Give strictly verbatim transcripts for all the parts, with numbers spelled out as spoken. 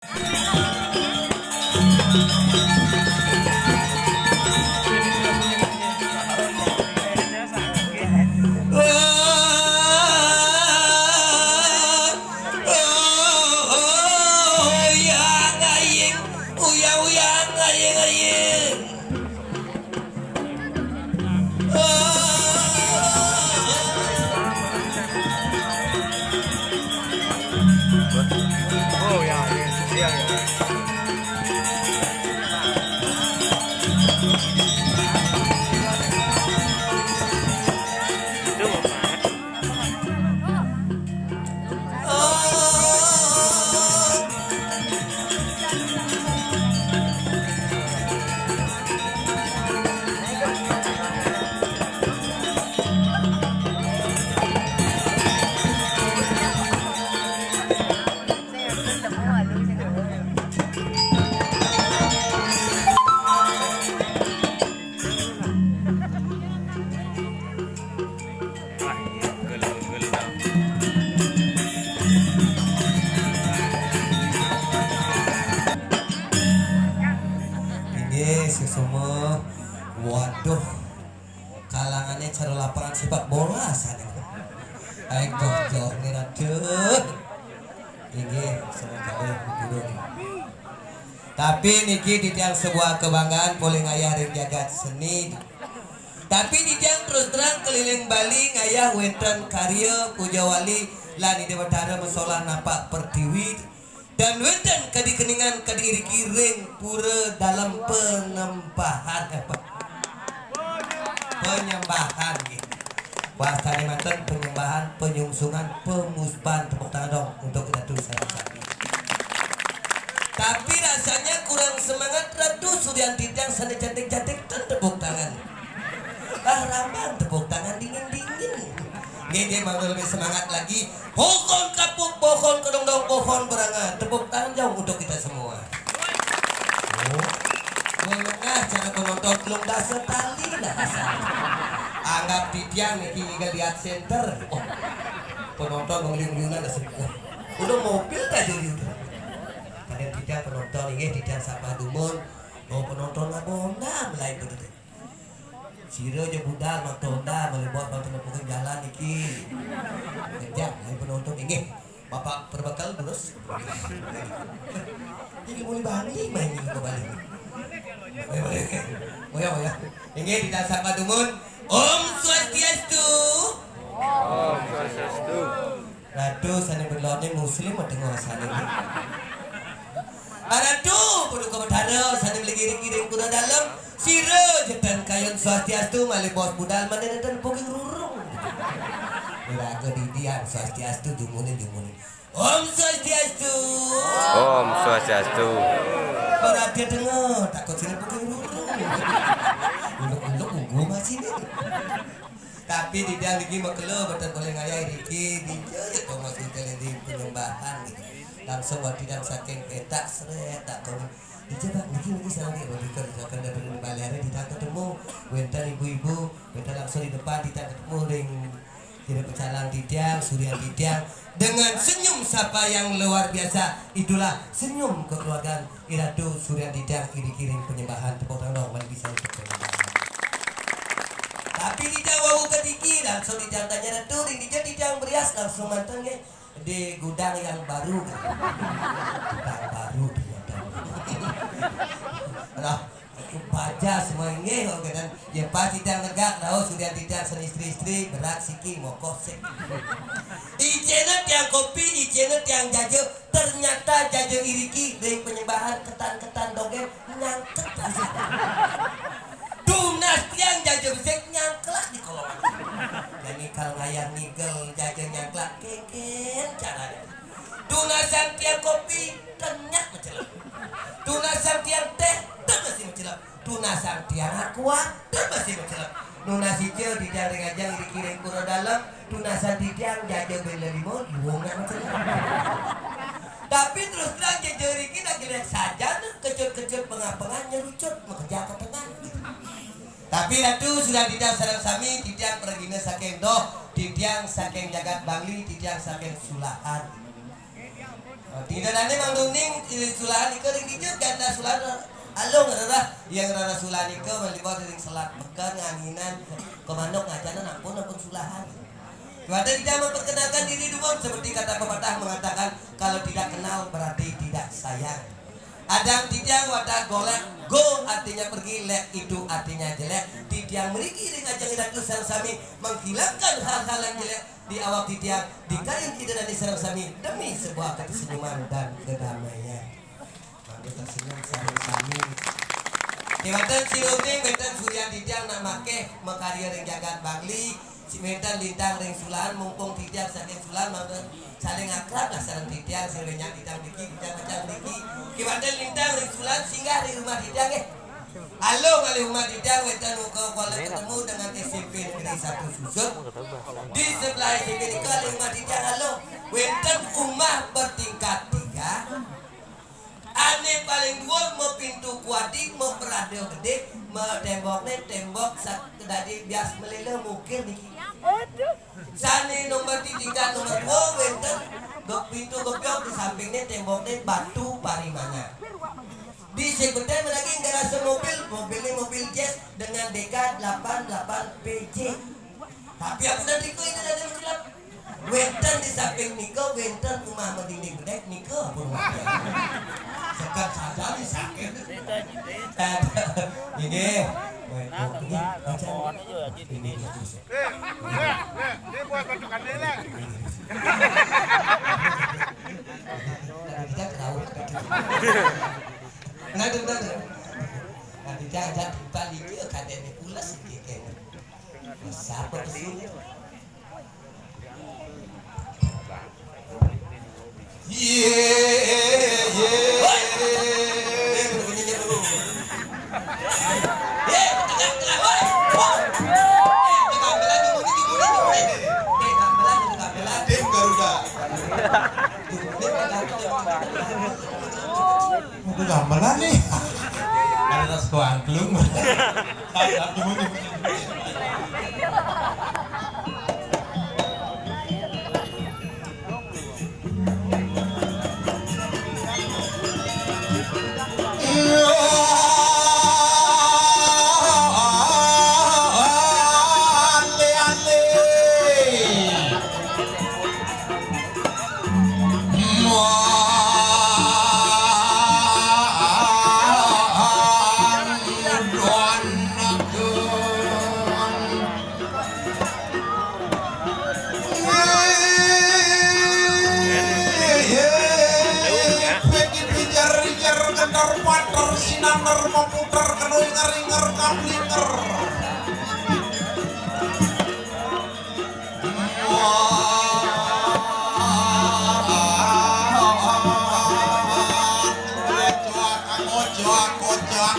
Inggih, sesama. Waduh, kalangannya cara lapangan sepak bola sana. Ayo, joh, joh, nih, aduh. Inggih, semoga guru nih. Tapi niki titiang sebuah kebanggaan polih ngayah ring jagat seni. Tapi titiang terus terang keliling Bali ngayah wénten karya puja wali lan Ida Betara masolah napak pertiwi dan wénten kadi keningan kadi iriki ring pura Dalem Penyembahan. Eh, pe-, Penyembahan nggih. Wastané manten penyembahan, penyungsungan, pemuspan, tepuk tangan dong untuk Ratu sareng sami. Tapi rasanya kurang semangat Ratu Suryanti titiang sané cantik-cantik ten tepuk tangan. Ah, rambang tepuk tangan dingin-dingin. Nggih, nggih, mangga lebih semangat lagi. Pohon kapuk, pohon kedondong, pohon berangan. Tepuk tangan dong untuk kita semua. Oh, menengah cara penonton belum dasar tali nah kasar. Anggap titiang niki ngigel di Art Center. Oh, penonton mengeliung-liungan dah semua. Udah mobil dah jadi udah. Kadang titiang penonton nggih titiang sapa dumun. Oh, penonton ngabonda mulai begitu. Sira ja budal mata Honda, malih bos mata nepukin jalan niki. Kejam, ayo penonton inggih. Bapak Perbekel terus. Jadi muli bani main ini kembali. Ayo, ayo. Oh ya, oh ya. Inggih, kita sapa dumun. Om Swastiastu. Om Swastiastu. Ratu sané belone muslim atau nguasane. Ratu, Paduka Betara sané mligi ring pura Dalem, sira ja ten kayun swastiastu malih bos budal mané nénten poging rurung. Iraga didian swastiastu jumunin jumunin. Om Swastiastu. Om Swastiastu. Perhatian dengar, takut sira poging rurung. Uluk-uluk unggu masih nih. Tapi titiang niki makelo boten polih ngayah niki, dija ya Thomas Hotel di Penyembahan gitu. Langsung wadidan saking petak sret tak kono. Dija Pak niki niki salah nggih, wadidan saking daripada di balere titiang ketemu. Wénten ibu-ibu, wénten langsung di depan titiang ketemu ring kira pecalang titiang, Suryan titiang dengan senyum sapa yang luar biasa. Itulah senyum kekeluargaan Iratu Suryan titiang iri kiring Penyembahan. Tepuk tangan dong, mari bisa untuk Penyembahan. Tapi titiang wau kediki, langsung titiang tanya Ratu, ring dija titiang berias, langsung manten nggih di gudang yang baru. Gudang baru ternyata. Alah, baja semua inggih, kok kena. Ya pas titiang negak, rauh Suryan titiang sen istri-istri, berat siki, mokok sik. Icena tiang kopi, icena tiang jaja, ternyata jaja iriki ring Penyembahan ketan-ketan dogén nyangkut asik. Tunas tiang jaja besik nyangklak di kolongan. Jani kal ngayah ngigel jaja nyangklak, kénkén carané. Tunasan tiang kopi, tenyak macelep. Tunasan tiang téh, ten masih macelep. Tunasan tiang aqua, ten masih macelep. Nunas ica titiang ring ajeng iriki ring pura Dalem, tunasan titiang jaja bela lima, iwung nak macelep. Tapi terus terang jaja iriki nak gelek sajan, kecut-kecut pengah-pengah nyerucut, makejang ka tengah. Tapi Ratu Suryan titiang sareng sami, titiang pragina saking doh, titiang saking jagat Bangli, titiang saking Sulahan. Ida dané mangduning sulahan nika ring dija gantah sulahan. Alung rereh, yang rereh sulahan nika malibet ring selat beken nganginan ka manuk ngajanan ampun, ampun sulahan. Kepada tidak memperkenalkan diri dulu, seperti kata pepatah mengatakan, kalau tidak kenal berarti tidak sayang. Adang titiang wantah golék, go artinya pergi, lék itu artinya jelék. Titiang mriki ring ajeng Ida Dané sareng sami menghilangkan hal-hal yang jelek di awak titiang, di kayun Ida Dané sareng sami demi sebuah ketersenyuman dan kedamaian. Mangda tersenyum sareng sami. Kéwanten sinuhun wénten Surya titiang nak makéh makarya ring jagat Bangli, si wénten lintang ring Sulan, mumpung titiang saking Sulan, mangda saling akrab lah sareng titiang, sing renyah titiang mriki, titiang pacang mriki. Kéwanten lintang ring Sulan, singgah ring rumah titiang, nggih. Alung alih rumah titiang, wénten muka kuala ketemu dengan S M P Negeri Satu Susut. Di sebelah S M P nika alih rumah titiang alung. Wénten rumah bertingkat tiga. Ané paling duur mapintu kuadi, maprada gedé, ma-, témbokné témbok sak-, dadi bias malela mukir niki. Sané nomor di tingkat nomor dua wénten gep-, pintu gebyog, di sampingné témbokné batu parimana. Di sik beten lagi ngerasa mobil, mobilné mobil Jazz dengan D K delapan delapan P J. Tapi aku nanti kau ini ada menjelap. Wénten di samping nika, wénten rumah madinding gedé nika, apa rumah dia? Sekat saja nih sakit. Inggih. Wénten. Inggih, baca. Inggih, Gusti. Nah, kita tahu. Nah, tuh, nah, tuh. Nah, kita ajak timpal iki, kadéné pules iki, kayaknya. Sapa kesini? Ye, ye. Hoi! Eh, bunyinya dulu. Ye, tegak, tegak, hoi! Hoi! Eh, di gamelan, di bunyi, di bunyi, di bunyi. Eh, gamelan, di gamelan. Tim Garuda. Di bunyi, di gamelan. Udah gamelan nih. Ada tas kuangklung. Pegi pijar-ijar, kendar pater, sinaner maputer, kena inger-inger, kablinger. Kocak, kocak, kocak.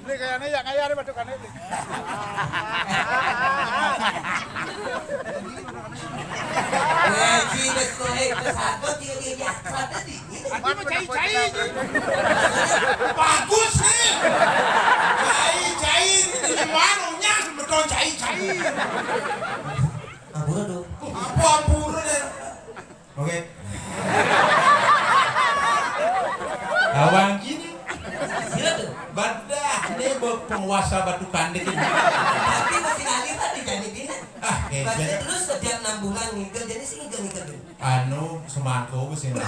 Ini kayaknya ya, kayak ada batu kanek nih. Ngaji wis kowe, wis abot iki ya, ya, sadar iki. Aku mau cai-cai iki. Bagus nih. Cai-cai ini di mana? Nyah, betul cai-cai. Ampura dong. Apa ampura ya? Oke. Awang gini. Sila tuh. Badah nih, penguasa Batu Kandik ini. Tapi masih ngalir tadi jadi bina. Ah, Berarti kejek. Terus setiap enam bulan ngigel, jadi sih ngigel-ngigel dulu. Anu, semangko wis enak.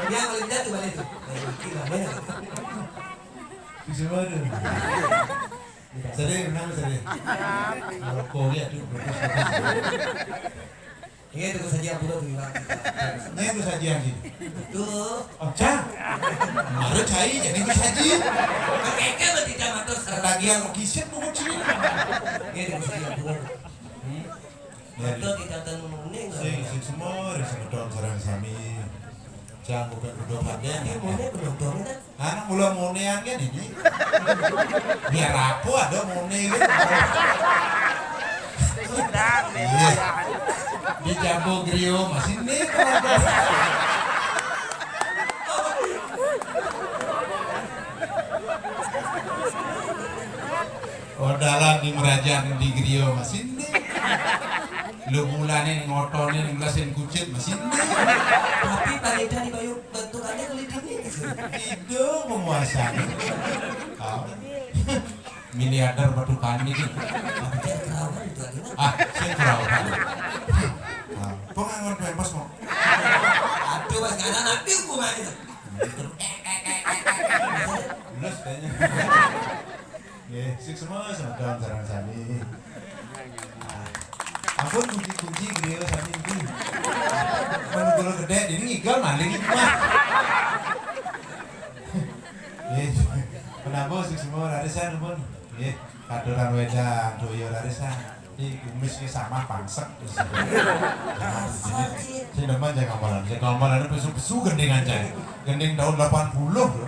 Jadi apa lebih jatuh balik tuh? Gila, bener. Bisa waduh. Sedih, kenapa sedih? Rokok ya tuh, bagus, bagus. Iya, itu saja yang butuh tuh, Iwan. Nah, itu saja yang gini. Tuh. Oncang. Mara cai, jadi itu saja. Keke mah tidak matur sareng. Lagi yang kisit mau kucing. Iya, itu saja yang butuh. Hmm. Ya, Matur di- tidak tentu menguning. Sing, sing semua, sing semeton sareng sami. Jangan bukan udah pandai. Ini mune belum dong, kan? Anak mula munean kan ini. Biar aku ada mune gitu. Iya. Di Jambo Griyo masih nih. Odalan di Merajaan di Griyo masih nih. Lu mulane ning otone ning lesin kucit masih nih. Tapi Pak Eda di Bayu bentukannya kulit ini. Itu penguasa. Kau. Miliarder Batu Kandik iki. Tapi dia perawan itu artinya. Ah, sing perawan. Ah, pengangon pempes mau. Aduh, Mas, nggak ada nanti hukumannya. Lulus kayaknya. Nggih, sing semua semeton sareng sami. Ampun kunci-kunci griya sami iki. Men kula gedhe dene ngigel maling iki mah. Nggih. Menapa sing semua rarisan pun. Nggih, katuran wedang toya rarisan. Iki kumis iki samah pangsek. Sing demen saya gambaran. Saya gambaran pesu-pesu gendingan saya. Gending tahun delapan puluh lho.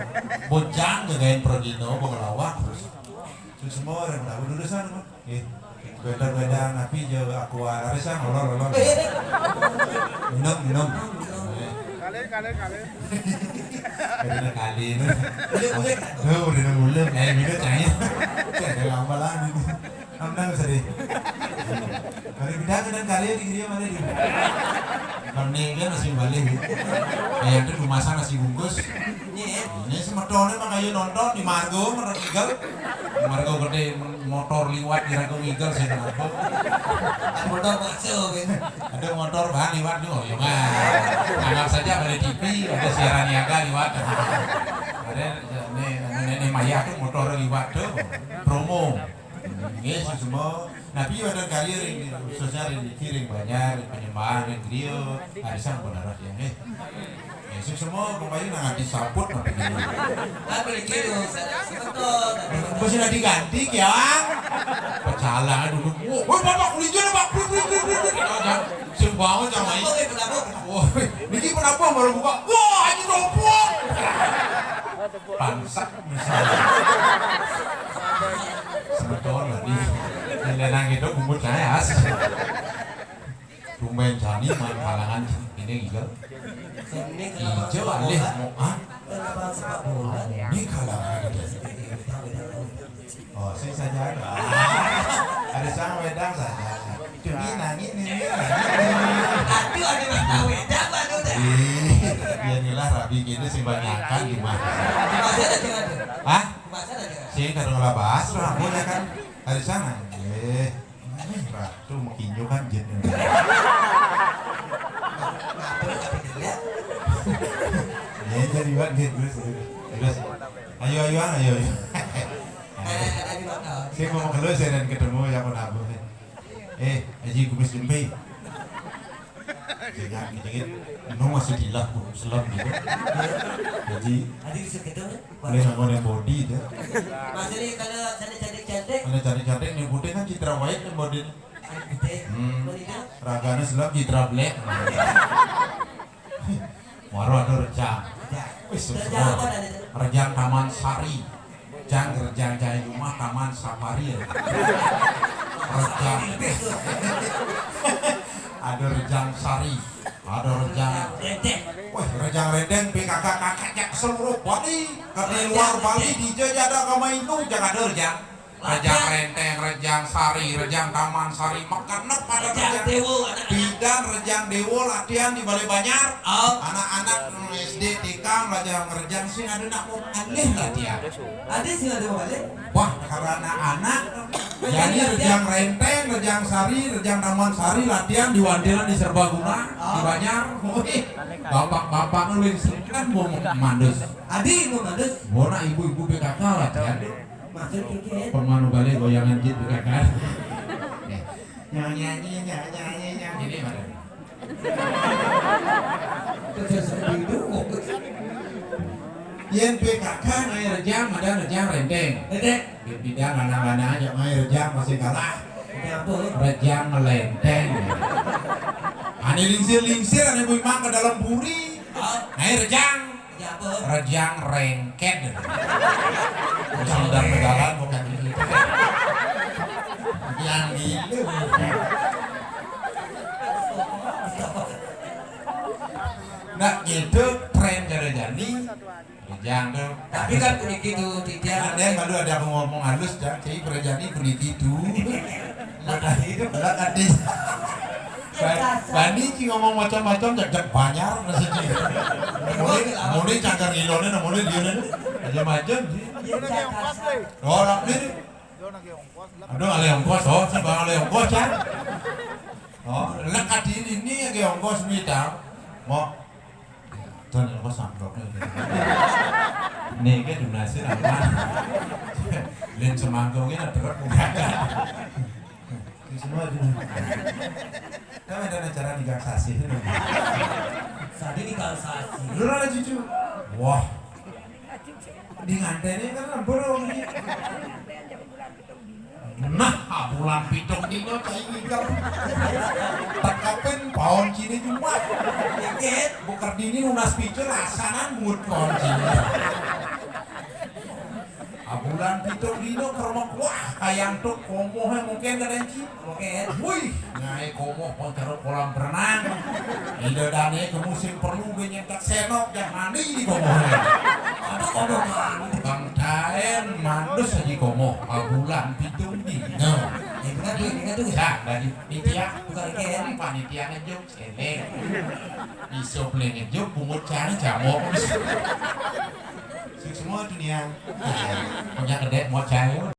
Bojang gagain Progino, pengelawak terus. Semua orang tahu lulusan apa? Nggih. Beda-beda napi je aku rarisan ngolol-ngolol. Minum, minum. Kali, kali, kali. Karena kali ini. Tuh, udah mulai. Eh, minum cahaya. Ada lama lah ini. Amnang sedih. Mari pindah ke dan kali di dia mana di. Mending dia masih balik. Kayak itu rumah sana si bungkus. Ini semetone makanya nonton di Margo, mereka tinggal. Di Margo gede motor liwat di Margo ngigel sih kenapa? Motor masuk gitu. Ada motor bahan liwat tuh, ya kan. Anggap saja ada T V, ada siaran niaga liwat. Ada ini nenek Maya tuh motor liwat tuh. Promo. Nggih, semua. Nah, piye wonten kali ring khususnya ring niki ring Banjar, ring Penyembahan, ring griya, arisan pun arah ya nggih. Nggih, sing semua pemain nang ati saput napa nggih. Tapi iki lho, semeton. Wis ora diganti ki, Ang. Pecalang dulu. Woi, Bapak, kulinjur, Pak. Bluk, bluk, bluk, bluk, bluk. Sing bangun sama iki. Kenapa, kenapa, kenapa? Woi, niki kenapa baru buka? Wah, ini rompok. Pangsak misalnya. Semeton lho iki. Yen nang itu bungut saya as. Tumben jani main kalangan ini gitu. Ini kenapa Ijo sepak alih bola? Mau ah? Kenapa sepak bola? Ini kalangan gitu. Oh, sing saja. Ada sang wedang saja. Cumi nangin ini. Aduh, ada mata wedang, aduh, dah. Ih, ya inilah rabi gini sing banyakan di mana? Di pasar ada nggak tuh? Hah? Di pasar ada nggak? Sing kadang ngelabas, rambut ya kan. Ada sana. Eh. Tuh mau kinyo kan jin. Ngatur tapi dilihat. Ya, jadi buat gitu terus. Terus. Ayo, ayo, ayo, ayo. Saya mau keluar saya dan ketemu ya pun aku. Eh, Haji Kumis Jempe. Jangan dikit. No masih dilah, Bu. Selam gitu. Jadi, Adi bisa gitu. Boleh nganggo yang body itu. Maksudnya kalau sana cantik-cantik. Kalau cantik-cantik nih putih kan citra white yang body. Putih. Hmm. Ragane selam citra black. Waro ada rejang. Wis, rejang apa tadi itu? Rejang Taman Sari. Jang rejang jai rumah Taman Safari ya. Rejang. Ada rejang sari, ada rejang. Renteng. Wah, rejang renteng P K K kakak jak seluruh Bali. Karena luar Bali di Jogja ada kama itu jangan ada rejang. Rejang Renteng, Rejang Sari, Rejang Taman Sari, makan pada Rejang Dewo, anak-anak. Bidan Rejang Dewo latihan di Balai Banjar. Oh. Anak-anak S D T K belajar ngerejang sing ada nak mau alih latihan. Ada sih ada balik. Wah, karena anak-anak jadi Rejang Renteng, Rejang Sari, Rejang Taman Sari latihan di Wantilan di Serbaguna, di Banjar. Wih, bapak-bapak lu yang sering kan mau mandus. Adi mau mandus. Bona ibu-ibu P K K latihan. Maksud kiki. Pemanu balik goyangan jit kakak. Nyanyi nyanyi nyanyi nyanyi nyanyi ini mana? Kerja sendiri dulu. Yen P K K naik rejang, ada rejang renteng. Renteng. Bidang anak-anak aja main rejang masih kalah. Rejang apa? Rejang ngelenteng. Ane lingsir-lingsir, ane bui mang ke dalam puri. Naik rejang. Rejang rengket. Sandal pedalan bukan ini. Yang gila. Nah, gitu tren jare jani. Rejang tuh. Tapi kan puniki tuh titiang. Ada yang malu ada aku ngomong halus ya. Jadi perjani puniki tuh. Lah, hidup. Lah, ada. Bani ci ngomong macam-macam jak jak banyak nasi ci. Mulai mulai cangkang ilone mulai dia ne. Macam-macam ci. Orang ni. Aduh, ale ongkos oh, si bang ale ongkos ya. Oh, lekat ini ni lagi ongkos ni tau. Mau. Tuh ongkos samplok ni. Ni ke donasi apa? Lain semangkuk ini ada berapa? Ini semua itu. Kan ada acara nikah sasi itu. Sadi nikah sasi. Lu ada cucu. Wah. Di ngantene kan lembur wong iki. Nah, bulan pitung dino cai ngikel. Tekepin paon cine cuma. Dikit. Buker dini nunas picul asanan buat paon cine. Ah, bulan pitung dino kermok wah kayang tuk komohe mungkin kadang ci. Oke. Wih, nyai komoh pang karo kolam berenang. Ida dane ke musim perlu ge nyentak senok jak mandi di komoh. Ada komoh mandi. Bang Daen mandus aja komoh. Ah, bulan pitung dino. Ya, bukan tuh, bukan tuh. Nah, dari panitia. Bukan, oke, ya. Panitia ngejuk, selek. Iso pleng ngejuk, pungut cari jamok. Sik semua dunia. Punya kedek mau cari.